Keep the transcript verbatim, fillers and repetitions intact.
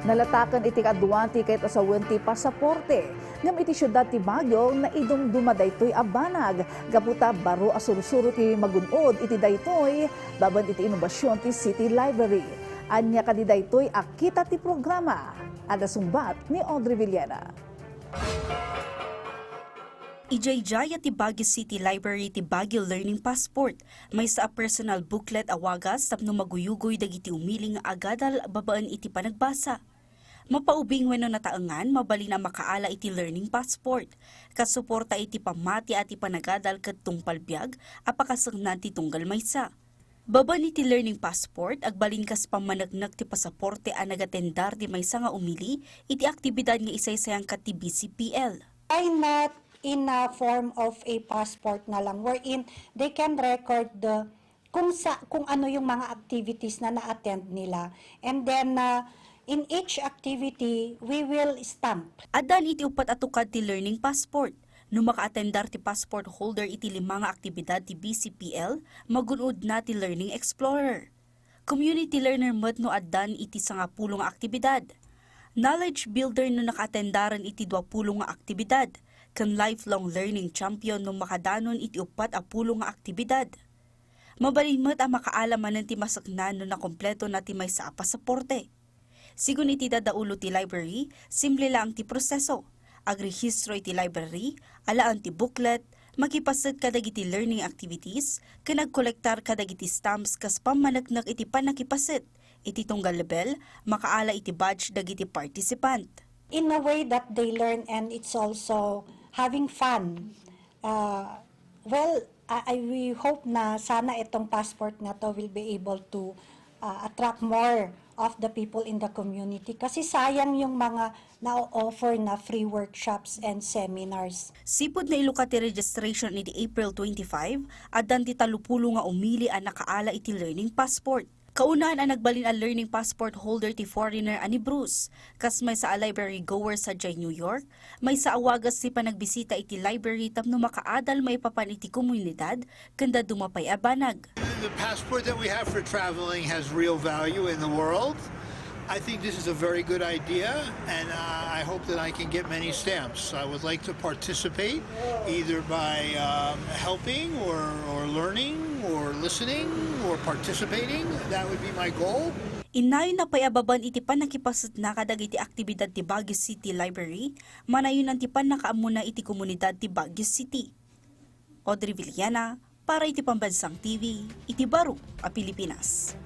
Nalataken iti kadua ti kayat a sawen ti pasaporte, ngem iti siudad ti Baguio, naidumduma daytoy a banag gapu ta baro a sursuro ti magun-od iti daytoy babaen iti inobasion ti City Library. Ania kadi daytoy a kita ti programa? Adda sungbat ni Audrey Villena. Idiay dayta ti Baguio City Library ti Baguio Learning Passport, maysa a personal booklet a wagas tapno maguyugoy dagiti umili nga agadal babaen iti panagbasa. Mapaubing wenno nataengan, mabalin a makaala iti Learning Passport. Kasuporta iti pammati a ti panagadal ket tungpal biag a pakasaknaan ti tunggal maysa. Babaen iti Learning Passport, agbalin kas pammaneknek ti pasaporte a nagatendar ti maysa nga umili iti aktibidad nga isaysayangkat ti B C P L. Why not in a form of a passport na lang, wherein they can record the, kung sa, kung ano yung mga activities na na-attend nila. And then, uh, in each activity, we will stamp. Addan iti uppat a tukad ti Learning Passport. No makaatendar ti passport holder iti lima nga aktibidad ti B C P L, magun-odna ti Learning Explorer. Community learner met no addan iti sangapulo nga aktibidad. Knowledge builder no nakaatendaren iti duapulo nga aktibidad, ken lifelong learning champion no makadanon iti uppat a pulo nga aktibidad. Mabalin met a makaala manen ti masaknaan no nakompletona ti maysa a pasaporte. Sigun iti daddaulo ti library, simple laeng ti proseso. Agrehistro iti library, alaen ti booklet, makipaset kadagiti learning activities, ken agkolektar kadagiti stamps kas pammaneknek iti pannakipaset. Iti tunggal level, makaala iti badge dagiti participant. In a way that they learn and it's also having fun. Uh, well, I, I, we hope na sana itong passport na to will be able to, uh, attract more of the people in the community. Kasi sayang yung mga na-offer na free workshops and seminars. Sipud nailukat ti registration iti April twenty-five, addan ti talupulo nga umili a nakaala iti Learning Passport. Kaunaan a nagbalin a Learning Passport holder ti foreigner a ni Bruce, kas maysa a library goer sadiay New York, maysa a wagas ti panagbisita iti library tapno makaadal maipapan iti komunidad ken dadduma pay a banag. The passport that we have for traveling has real value in the world. I think this is a very good idea, and, uh, I hope that I can get many stamps. I would like to participate either by, um, helping or, or learning or listening or participating. That would be my goal. Innayonna pay a babaen iti pannakipasetna kadagiti aktibidad ti Baguio City Library, manayonan ti pannakaammona iti komunidad ti Baguio City. Audrey Villena, para iti Pambansang T V, iti baro a Pilipinas.